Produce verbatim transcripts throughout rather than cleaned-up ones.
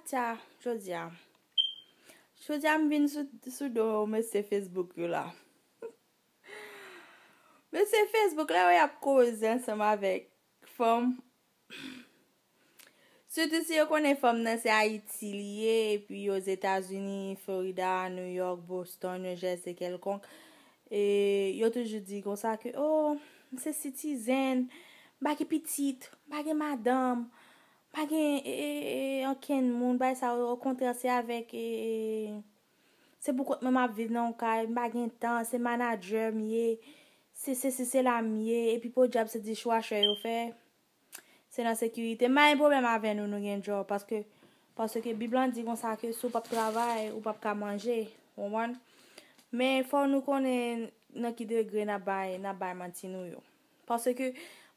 Tya, jodi a. Jodi a m vin sou, sou do mesye Facebook yo la. Mesye Facebook la, yo ap koze ansanm avèk fanm. Sitou si yo konnen fanm nan se Ayiti li ye, epi yo Ozetazini, Florida, New York, Boston, yon Jersey kèlkonk. E yo toujou di konsa ke, oh, m se citizen, m pa gen pitit, m pa gen madanm, m pa gen e, e, e, ankenn moun, bay sa, okontrè, se avèk, e, e, se pou kont mwen m ap viv nan yon kay, m pa gen tan, se manadjè m ye, se, se, se, se la m ye, epi podyab se dichwachè yo fè. Se nan sekirite. M pa gen pwoblèm avè nou, nou gen djòb, paske, paske Bib lan di konsa ke si w p ap travay, ou p ap ka manje, w konprann? Men fò nou konnen nan ki degre n ap bay, n ap bay manti nou yo. Paske,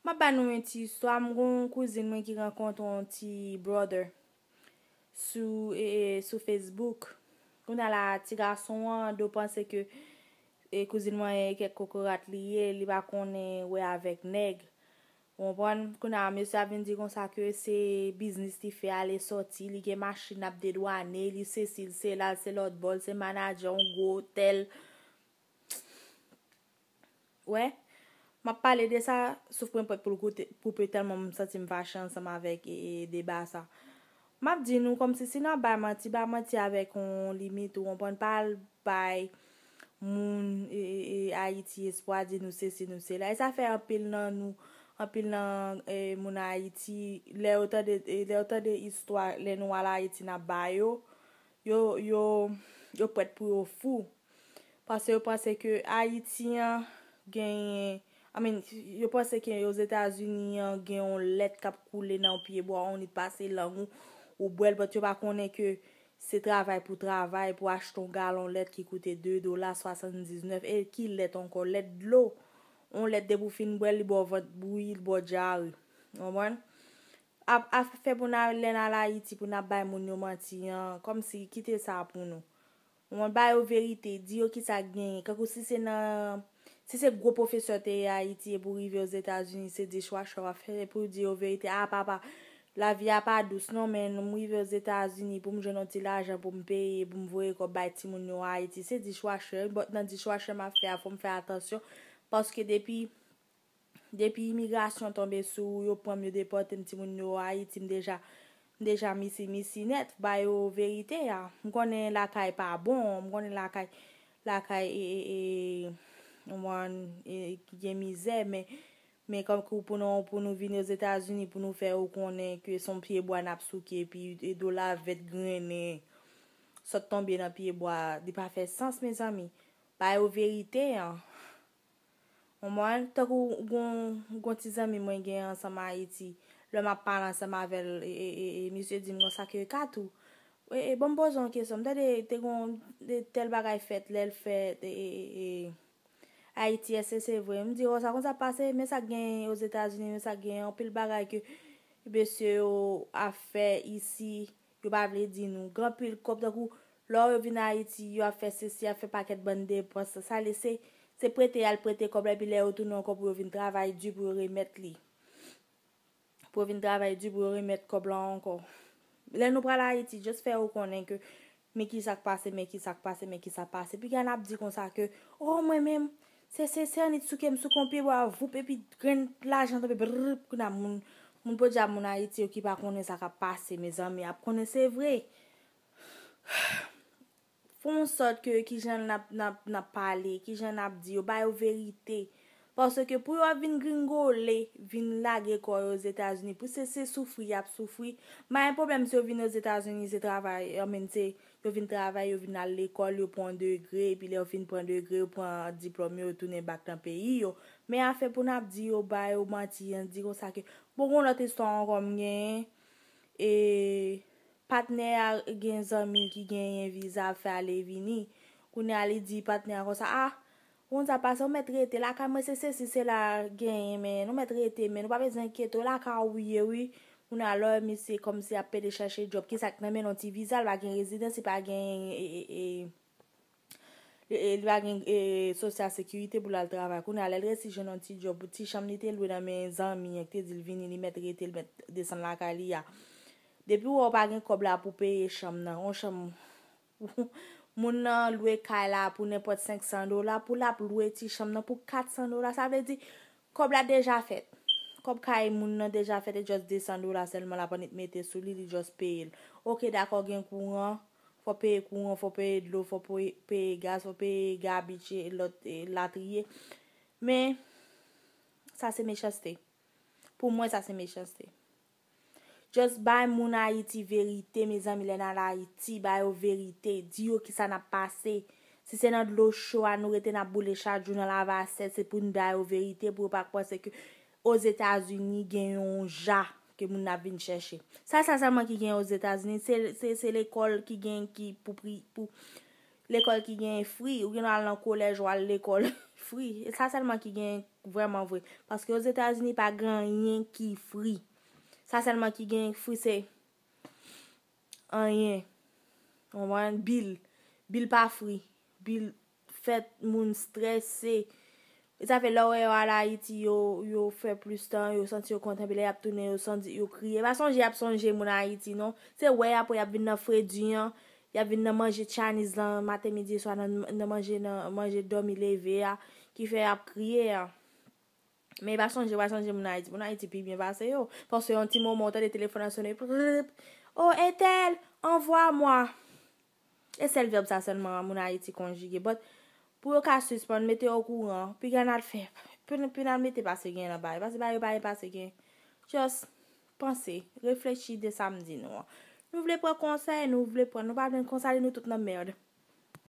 m ap ba nou yon ti istwa, m gon yon kouzin mwen ki rankontre yon ti brother sou, e, e, sou Facebook. Kounye a la, ti gason an, do panse ke, e, kouzin mwen e kèk kokorat li ye, li pa konnen wè avèk nèg. Ou konprann? Kounye a, mesye a vin di konsa ke se biznis li fè ale sòti, li gen machin ap dedwane, li sesi, l sela, l se lòt bò, l se manadjè yon gwo otèl. Wè, m ap pale de sa, souf mwen pwèt pou l koute, koupe tèlman m santi m fache ansanm avèk, e, e, deba sa. M ap di nou kòmsi si n ap bay manti, bay manti avèk yon limit, ou konprann, pa al bay moun, e, e, e, Ayiti espwa, di nou sesi, nou sela. E sa fè anpil nan nou, anpil nan, e, moun Ayiti, lè yo tande, e, lè yo tande istwa, lè nou al Ayiti n ap ba yo, yo, yo, yo prèt pou yo fou. Paske yo panse ke Ayiti an genyen, I mean, yo panse ke Ozetazini an gen yon lèt k ap koule nan yon pyebwa, ou annik pase lang ou, ou bwè l, but yo pa konnen ke se travay pou travay, pou achte yon galon lèt ki koute de dola swasanndiznèf, e ki lèt ankò, lèt dlo. Yon lèt depi w fin bwè l, li ba w vant bouyi, li ba w dyare. Ou konprann? Ap, ap fè pou n a, lè n al Ayiti, pou n ap bay moun yo manti an, kòmsi kite sa pou nou. Ou konprann, ba yo verite, di yo kisa k genyen. Kankou si se nan, si se gwo pwofesè te ye Ayiti epi w rive Ozetazini, se dichwachè w ap fè, epi w di yo verite, a papa, lavi a pa dous non, men m rive Ozetazini pou m jwenn yon ti lajan pou m peye, pou m voye kòb bay timoun yo Ayiti, se dichwachè, but nan dichwachè m ap fè a, fò m fè atansyon, paske depi, depi imigrasyon tonbe sou ou, yo pran m, yo depòte m, timoun yo Ayiti, m deja, m deja misi, misi nèt, ba yo verite a. M konnen lakay pa bon, m konnen lakay, lakay, e, e, e, w konprann, e, gen mizè, men, men kankou pou nou, pou nou vin Ozetazini, pou nou fè yo konnen ke se yon pyebwa n ap souke, epi, e, dola vèt grennen, sot tonbe nan pyebwa, li pa fè sans, mezanmi. Ba yo verite an. Ou konprann? Tankou gon, gon ti zanmi mwen gen ansanm Ayiti, lè m ap pale ansanm avè l, e, e, e, e, misye di m konsa ke Katou, e, e, ban m poze yon kesyon. M tande te gon, de tèl bagay fèt, lè l fèt, e, e, e, e, Ayiti, èske se vre? M di, o, sa konn sa pase, men sa k gen Ozetazini, men sa k gen anpil bagay ke mesye yo ap fè isi, yo pa vle di nou. Gen anpil kòb, tankou lè yo vin Ayiti, yo ap fè sesi, ap fè pakèt bann depans. Sa lè se, se prete y al prete kòb la, epi lè yo tounen ankò pou yo vin travay di pou yo remèt li. Pou yo vin travay di pou yo remèt kòb la ankò. Lè nou pral Ayiti, just fè yo konnen ke men ki sa k pase, men ki sa k pase, men ki sa k pase. Piga n ap di konsa ke, o, mwen menm, se, se, se annik souke m sou kon pyebwa, voup, epi grenn lajan tonbe, brrr, kounye a moun, moun podyab moun Ayiti yo ki pa konnen sa k ap pase, mezanmi, ap konnen se vre. Fè yon sòt ke kijan n ap, n ap, n ap pale, kijan n ap di yo, ba yo verite. Paske pou yo ap vin gringole, vin lage kò yo Ozetazini, pou se, se soufri y ap soufri. M pa gen pwoblèm si yo vin Ozetazini, se travay, I mean, se, yo vin travay, yo vin al lekòl, yo pran degre, epi lè yo fin pran degre, yo pran diplòm yo, yo tounen bak nan peyi yo. Men afè pou n ap di yo, ba yo manti, an di konsa ke, bon, gon lòt istwa ankò m genyen, e, patnè a gen zanmi ki genyen viza ap fè ale vini. Kounye a li di patnè a konsa, a, ou konn sa pase, ou mèt rete lakay mwen, se sesi, se la genyen, men nou mèt rete, men nou pa bezwen enkyete w, lakay ou ye, wi. Kounye a lè misye kòmsi ap pede chèche djòb, kisa k nan men l, yon ti viza, l pa gen rezidans, li pa gen, e, e, e, li, e, li pa gen, e, sosyal sekirite pou l al travay. Kounye a lè l resi jwenn yon ti djòb, ti chanm li te lwe nan men zanmi an ki te di l vini, li mèt rete, li mèt desann lakay li a. Depi w wè w pa gen kòb la pou peye chanm nan, yon chanm, moun nan lwe kay la pou nenpòt senk san dola, pou l ap lwe ti chanm nan pou kat san dola. Sa vle di, kòb la deja fèt. Kòb kay moun nan deja fèt, e just de san dola sèlman l ap annik mete sou li, li just peye l. Oke, dakò, gen kouran, fò peye kouran, fò peye dlo, fò peye, peye gaz, fò peye gabich, e lòt, e latriye. Men, sa se mechanste. Pou mwen, sa se mechanste. Just bay moun Ayiti verite, mezanmi, lè n al Ayiti, ba yo verite, di yo kisa n ap pase. Si se nan dlo cho a nou rete n ap boule chak jou nan lavasè, se pou n ba yo verite, pou yo pa panse ke Ozetazini gen yon ja ke moun ap vin chèche. Sa, sa sèlman ki gen Ozetazini, se, se, se lekòl ki gen ki pou pri, pou lekòl ki gen fri, ou gen al nan kolèj, ou al lekòl fri. E sa sèlman ki gen vrèman vre. Paske Ozetazini pa gen anyen ki fri. Sa sèlman ki gen fri se anyen. Ou konprann? Bil. Bil pa fri. Bil fè moun strese. E sa fè lè w wè yo al Ayiti, yo, yo fè plis tan, yo santi yo kontan, epi lè y ap tounen, yo santi yo kriye. Pa sonje y ap sonje moun Ayiti, non. Se wè apre y ap vin nan fredi an, y ap vin nan manje Chinese lan, maten, midi, swa, nan, nan manje, nan manje dòmi leve a, ki fè y ap kriye a. Men pa sonje, pa sonje moun Ayiti. Moun Ayiti pi byen pase yo. Paske yon ti moman, w tande telefòn nan sone, prrrp, oh, entèl, anvwa mwa. E sèl vèb sa sèlman moun Ayiti konjige. But, pou yo ka sispann, mete yo okouran, piga n al fè, pou n, pou n al mete pase gen nan bagay. Pase bagay yo pa gen pase gen. Just panse, reflechi de sa m di nou an. Nou vle pran konsèy, nou vle pran, nou pa vle konsèy, nou tout nan mèd.